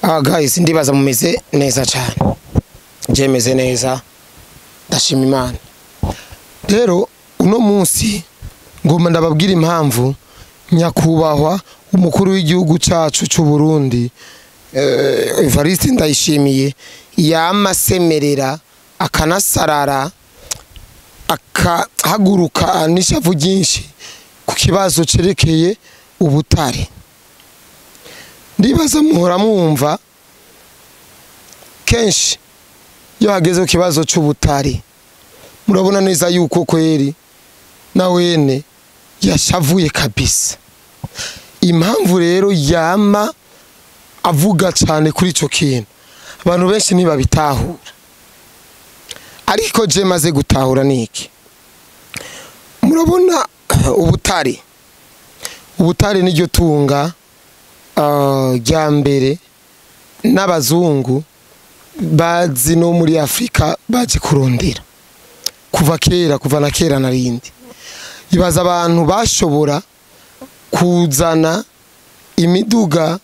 Guys, ndibaza mumeze neza cyane. Je meze neza, ndashima Imana. Rero uno munsi ngomba ndababwira impamvu nyakubahwa umukuru w'igihugu cacu c'u Burundi, Evariste Ndayishimiye, yamasemerera akanasarara akahaguruka n'ishavu ryinshi ku kibazo cerekeye ubutare. Ndibaza muhora mwumva kenshi iyo hageze ku kibazo c'ubutare, murabona neza yuko kweri na wene yashavuye kabisa. Impamvu rero yama avuga cyane kuri ico kintu, abantu benshi ntibabitahura, ariko je maze gutahura niki. Murabona ubutare, ubutare niryo tunga rya mbere n'abazungu bazi no muri Afrika baje kurondera kuva kera, kuva na kera narindi. Ibaza abantu bashobora kuzana imiduga,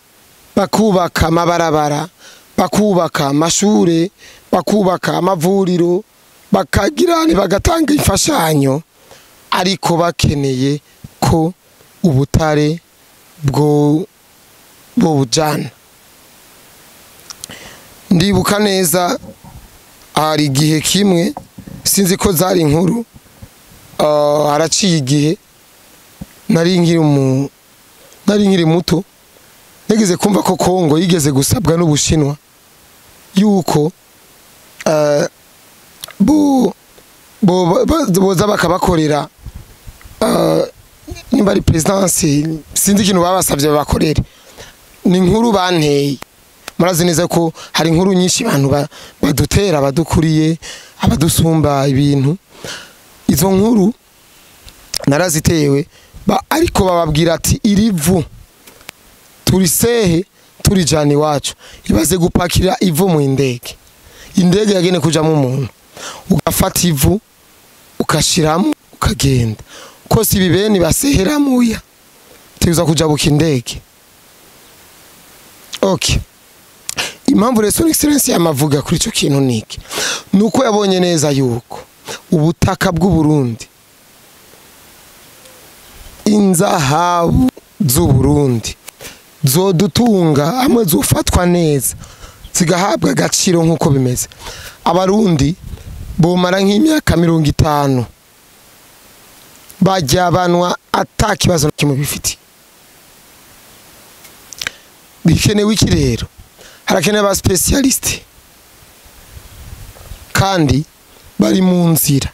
bakubaka amabarabara, bakubaka amashure, bakubaka amavuriro, bakagira bagatanga imfashanyo, ariko bakeneye ko ubutare bwo bujana. Ndibuka neza hari igihe kimwe, sinzi ko zari inkuru, haraciye igihe nari nkiri muto, nigeze kumva ko Kongo yigeze gusabwa n'Ubushinwa yuko boza bakabakorera, nimba ari presidence, sinzi ikintu babasabye babakorere. Ni inkuru banteye. Murazi neza ko hari inkuru nyinshi abantu badutera, abadukuriye, abadusumba ibintu. Izo nkuru narazitewe, ariko bababwira ati irivu turisehe turijana iwacu. Ibaze gupakira ivu mu indege, indege yagene kujamo umuntu, ugafata ivu ukashiramo ukagenda. Ko si bibeni basehera muya tuza kujabuka indege. Okay. Impamvu rero Son Excellence yamavuga kuri ico kintu niki, nuko yabonye neza yuko ubutaka bw'u Burundi, inzahabu z'u Burundi zodutunga hamwe zofatwa neza zigahabwa agaciro nkuko bimeze, abarundi bomara nk'imyaka 50 bajya banwa atakibazo kimwe bifiti. Bikenewe iki rero? Harakenewe aba specialiste kandi bari mu nzira,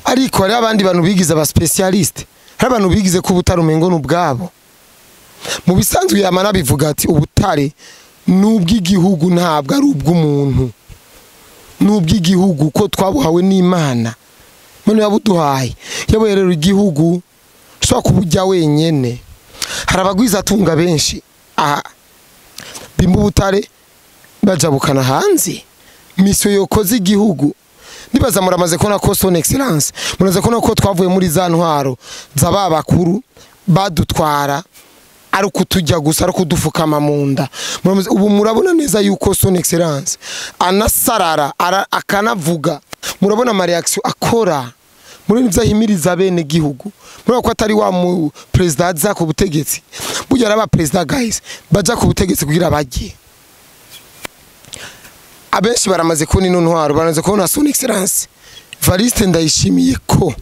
ariko hari abandi bantu bigize aba specialiste, hari abantu bigize ko ubutare umengo n'ubwabo. Mu bisanzwe yamana bivuga ati ubutare n'ubw'igihugu, ntabwo ari ubw'umuntu, n'ubw'igihugu ko twabuhawe n'Imana. None yabuduhaye, yaboye rero igihugu ushobora kubujya wenyene. Hari abagwiza atunga benshi aha bimba ubutare bajabukana hanze, misiyo yokoze igihugu. Ndibaza muramaze kubona ko Son Excellence, muramaze kubona ko twavuye muri za ntwaro za ba bakuru badutwara ari kutujya gusa, ari kudufukama mu nda. Ubu murabona neza yuko Son Excellence anasarara akanavuga, murabona ama reaction akora muri nivyo ahimiriza bene gihugu. Murabona ko atari wa mu president aza ku butegetsi, burya araba president guys baja ku butegetsi kugira bagiye. Abenshi baramaze kubona ino ntwaro, baramaze kubona Son Excellence Evariste Ndayishimiye ko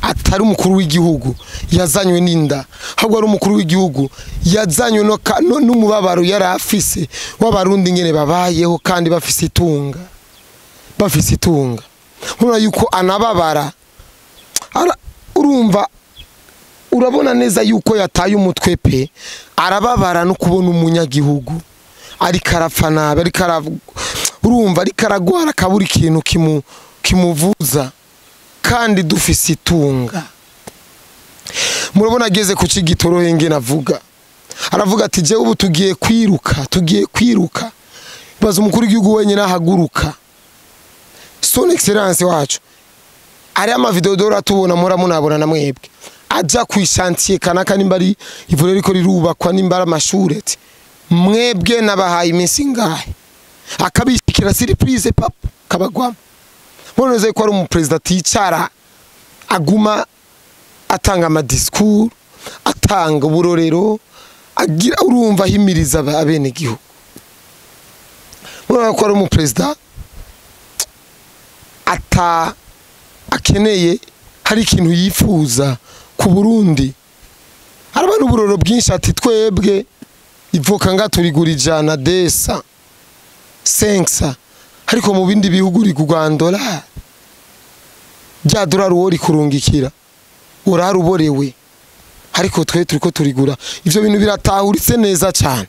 atari umukuru w'igihugu yazanywe n'inda, ahubwo ari umukuru w'igihugu yazanywe n'umubabaro yari afise w'abarundi ngene babayeho kandi bafise itunga, bafise itunga. Urabona yuko anababara, urumva urabona neza yuko yataye umutwe pe, arababara no kubona umunyagihugu ariko arapfa nabi, ariko urumva ariko aragwara akabura ikintu kimuvuza, kandi dufise itunga. Murabona ageze ku cigitoro ngene avuga, aravuga ati jewe ubu tugiye kwiruka, tugiye kwiruka. Baza umukuru w'igihugu wenyine ahaguruka. Son Excellence wacu ari ama video dora tubona mura munabona na mwebwe aja ku chantier kanaka, nimba ari ivuriro riko rirubakwa, nimba ari amashure, ati Mwebwe nabahaye iminsi ngahe, akabishikira surprise papa kabagwamo. Murabona ko ari umuperezida aticara, aguma atanga amadiscours, atanga uburorero, agira urumva ahimiriza abenegihugu. Murabona ko ari umuperezida ata akeneye, hari ikintu yifuza ku Burundi. Haraba n'uburoro bwinshi ati twebwe ivoka nga turigura 100 desa 500, ariko mu bindi bihugu rigurwa dolari, rya dolari uwo rikurungikira uraruborewe, ariko twe turiko turigura. Ivyo bintu biratahuritse neza cyane.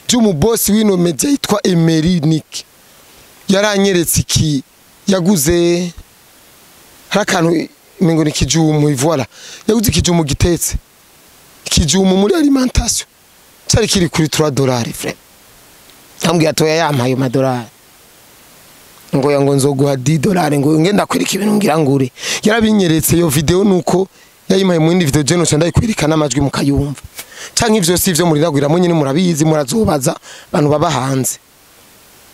By'umubosi w'ino media yitwa Emery Nick yaranyeretse iki yaguze, hari akantu imengo ni kijumu, voilà, yaguze ikijumu gitetse, ikijumu muri alimentation cyari kiri kuri $3 frère. Ambwiye atoya yampaye amadolari, ngo ya ngo nzoguha $10 ngo ngenda kwereka ibintu ngira ngure. Yarabinyeretse iyo video, nuko yayimpaye mu yindi video je no ndayikwereka n'amajwi mukayumva. Canke ivyo si ivyo muriragwiramo nyine, murabizi, murazobaza abantu baba hanze.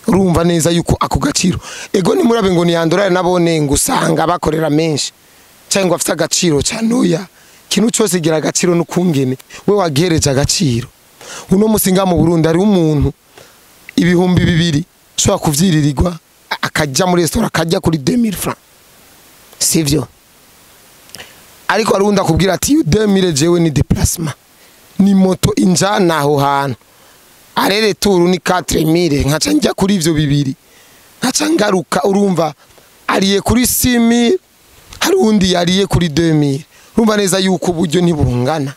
Urumva neza yuko ako gaciro ego ni murabe ngo ni yandorare nabone ngo usanga bakorera menshi cyangwa afite agaciro cyane. Oya, ikintu cyose gira agaciro n'ukungene we wagihereje agaciro. Uno musi nga mu Burundi hari umuntu 2000 ushobora kuvyiririrwa akajya muri restaurant akajya kuri 2000 francs, sivyo? Ariko hari undi akubwira ati 2000 jewe ni déplacement, ni moto injana aho hantu, arere turu ni 4000, nkaca njya kuri ivyo bibiri nkaca ngaruka. Urumva ariye kuri 6000, hari undi yariye kuri 2000. Urumva neza yuko uburyo ntibungana.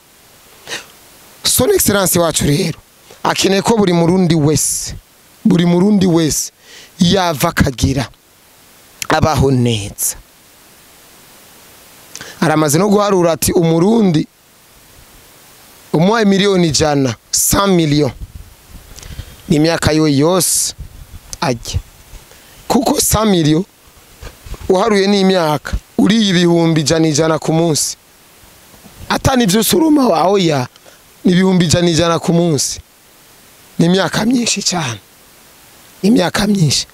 Son Excellence wacu rero akeneye ko buri Murundi wese, buri Murundi wese yava akagira abaho neza. Aramaze no guharura ati Umurundi umuhaye 100,000,000, 100 millions, ni imyaka yiwe yose ajya, kuko 100 millions uharuye n'imyaka uriye 100,000 ku munsi, atani ivyo suruma wawe ya ni 100,000 ku munsi, ni imyaka myinshi cyane, ni imyaka myinshi.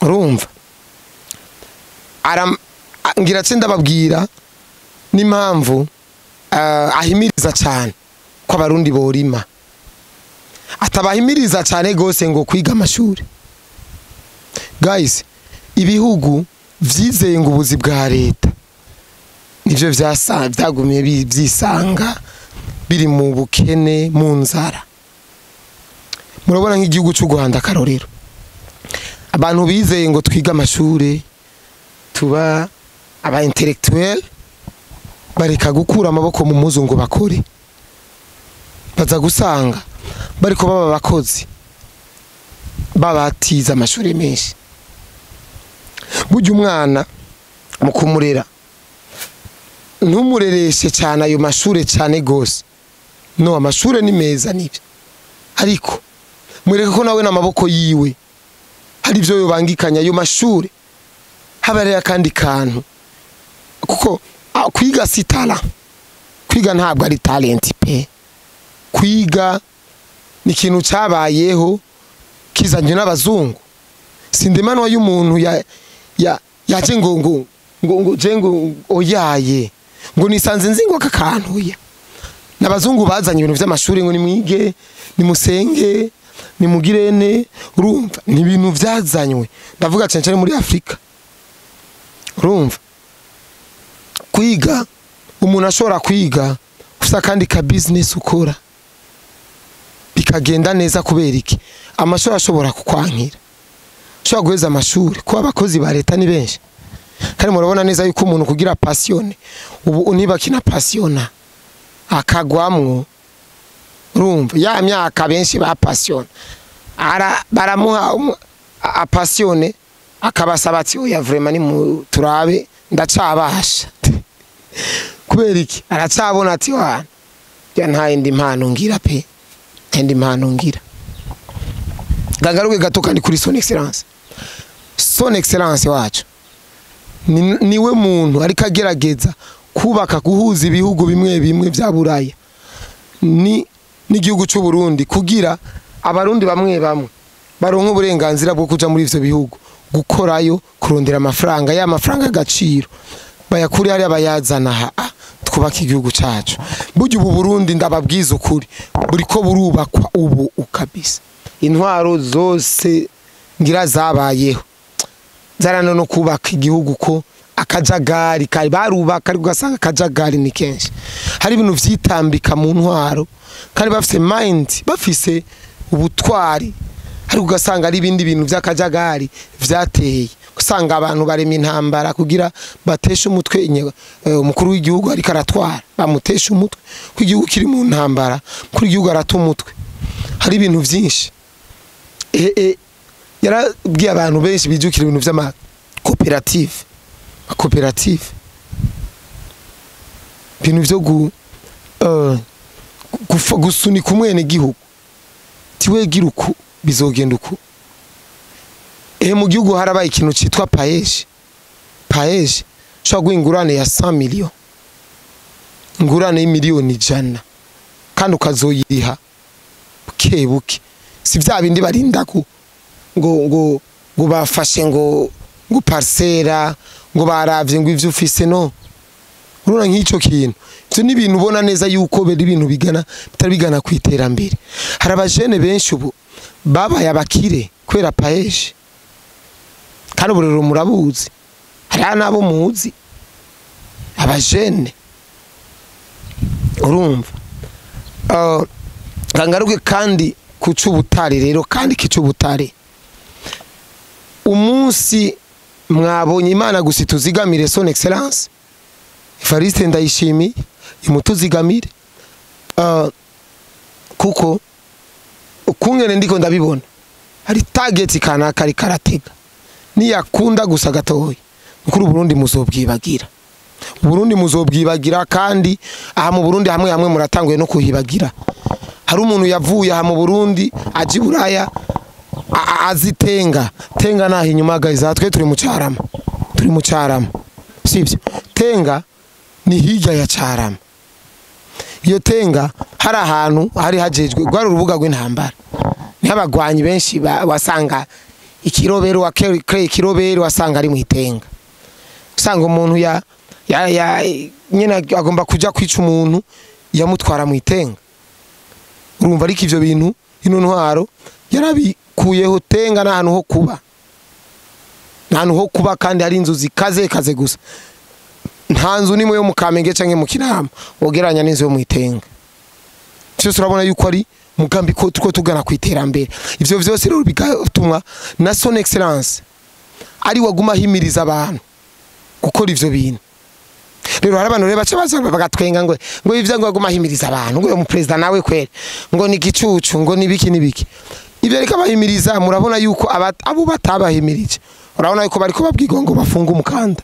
Urumva ngira tse ndababwira n'impamvu ahimiriza cyane ko Abarundi borima. Atabahimiriza cyane gose ngo kwiga amashuri. Guys, ibihugu vyizeye ngo ubuzi bwa leta nivyo vyagumye byisanga biri mu bukene, mu nzara. Murabona nk'igihugu cy'u Rwanda karorero, abantu bizeye ngo twiga amashuri tuba aba intellectuel, bareka gukura amaboko mu muzu ngo bakore, baza gusanga bariko baba abakozi babatiza amashuri menshi. Burya umwana mu kumurera ntumurereshe cyane ayo mashure cyane gose. No, amashure ni meza nibyo, ariko mwereke ko nawe n'amaboko yiwe hari ivyo yobangikanya ayo mashure, habarera kandi kantu, kuko kwiga si talent, kwiga ntabwo ari talent pe. Kwiga ni ikintu cyabayeho kizanye n'abazungu. Sindemanwa y'umuntu ya ya yaje ngo ngo ngo ngo je ngo oyaye ngo nisanze nzingo kakantu ya n'abazungu bazanye ibintu vy'amashuri ngo nimwige, nimusenge, nimugirene. Urumva ni ibintu vyazanywe, ndavuga cyane cyane muri Afrika. Urumva kwiga, umuntu ashobora kwiga ufite kandi ka business ukora bikagenda neza. Kubera iki? Amashuri ashobora kukwankira, ushobora guheza amashuri kuba abakozi ba leta ni benshi, kandi murabona neza yuko umuntu kugira passion ubu ntibakina passiona akagwamwo. Urumva ya myaka benshi ba passion ara baramuha apasione akabasaba ati oya vraiment ni turabe ndacabasha. Kubera iki? Aracabona ati wa ya nta yindi mpano ngira pe, indi mpano ngira. Gagaruke gato kandi kuri Son Excellence. Son Excellence wacu niwe muntu ariko agerageza kubaka guhuza ibihugu bimwe bimwe vya Buraya ni n'igihugu cy'u Burundi kugira abarundi bamwe bamwe baronka uburenganzira bwo kuja muri ivyo bihugu gukorayo, kurondera amafaranga, ya mafaranga agaciro bayakuri hariya bayazana aha, twubaka igihugu cacu. Burya ubu Burundi, ndababwiza ukuri, buriko burubakwa ubu kabisa. Intwaro zose ngira zabayeho zarano no kubaka igihugu ko akajagari kari barubaka, ariko ugasanga akajagari ni kenshi, hari ibintu vyitambika mu ntwaro kandi bafise mind, bafise ubutwari, ariko ugasanga ari ibindi bintu vy'akajagari vyateye, usanga abantu barema intambara kugira bateshe umutwe umukuru w'igihugu ariko aratwara, bamutesha umutwe ko igihugu kiri mu ntambara, umukuru w'igihugu arata umutwe. Hari ibintu vyinshi yarabwiye abantu benshi bijukira ibintu vy'amakoperative, makoperative, ibintu vyo gusunika umwene gihugu tiwegira uku bizogenda uku. Mu gihugu harabaye ikintu citwa PAEEJ. PAEEJ ushobora guha ingurane ya 100 million, ingurane y'imiliyoni 100, kandi ukazoyiriha buke buke, si vya bindi barinda ku ngo bafashe ngo parcelle, ngo baravye ngo ivyo ufise. No urabona nk'ico kintu, ivyo ni ibintu ubona neza yuko bari ibintu bigana bitari bigana ku iterambere. Hari abajene benshi ubu babaye abakire kubera PAEEJ, kandi ubu rero murabuzi, hariya n'abo muzi abajene. Urumva, ngaruke kandi ku c'ubutare rero, kandi k'icubutare umunsi mwabonye Imana gusa ituzigamire, son excellence Evariste Ndayishimiye imutuzigamire, kuko ukungene ndiko ndabibona hari target kanaka ari karatega, niyakunda gusa gatoya mukuru Burundi muzobwibagira, Burundi muzobwibagira. Kandi aha mu Burundi hamwe hamwe muratanguye no kuhibagira. Hari umuntu yavuye aha mu Burundi aje Buraya azitenga tenga naho inyuma guys, twe turi mu Carama, turi mu Carama, sivyo? Tenga ni hirya ya Carama. Iyo Tenga hari ahantu hari hajejwe rwari urubuga rw'intambara, niho abagwanyi benshi wasanga ikirobero wa ikirobero wasanga ari mu itenga, usanga umuntu ya nyine agomba kuja kwica umuntu yamutwara mu itenga. Urumva, ariko ivyo bintu ino ntwaro yarabikuyeho. Tenga n'ahantu ho kuba, n'ahantu ho kuba, kandi hari inzu zikaze kaze gusa. Nta nzu nimwe yo mu Kamenge canke mu Kinama wogeranya n'inzu yo mu itenga. Cyose urabona yuko ari mugambi ko tuko tugana ku iterambere. Ivyo vyose rero bigatumwa na son excellence ari waguma himiriza abantu gukora ivyo bintu. Rero hari abantu rero baca baza bagatwenga ngo ivyo ngo aguma himiriza abantu, ngo uyo mu president nawe kwere ngo ni gicucu, ngo ni biki nibiki. Ivyo reka bahimiriza, murabona yuko abo batabahimirije, urabona yuko bariko babwirwa ngo bafunge umukanda.